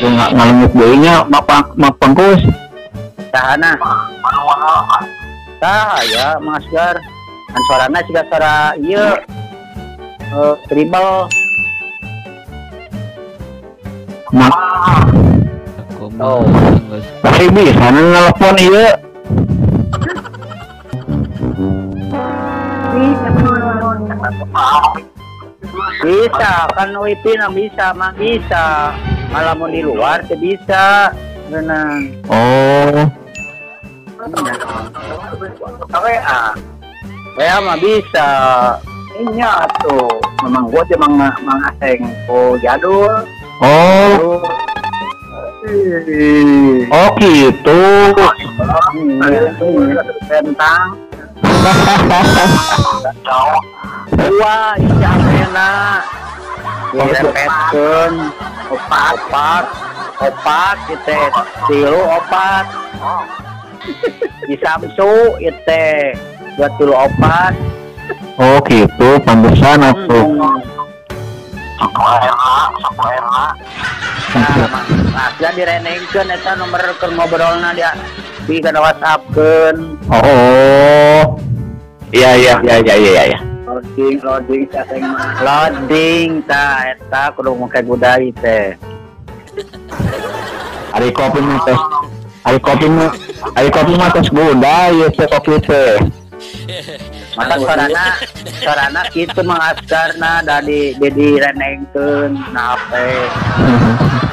Ngalengit deui nya mapangkus. Sahana? Tah ya Mang Asgar. Kan suarana siga suara ieu tribal. Oh, tapi bisa nelpon ieu. Bisa kan wifi na bisa mah bisa. Malah mau di luar teu bisa. Beunang. Oh. WA. WA mah bisa. Nya atuh. Memang gua teh Mang Aseng oh jadul. Oh. Oh gitu. Tentang. Wah, iya enak. Direpetkeun opat ieu tilu opat. Di Samsu ieu teh 2 3 4. Oh gitu, pantesan atuh. Nah, asli direnengkeun eta nomor keur ngobrolna dia di kana WhatsApp-keun. Oh. Iya. Loading saseng mah. Loading tah eta kudu make gudai teh. Ari kopi mah teh. Ari kopi mah tos gudai ieu teh kopi teh. Mata sorana kitu Mang Asgarna da di direnengkeun na HP. Hahaha.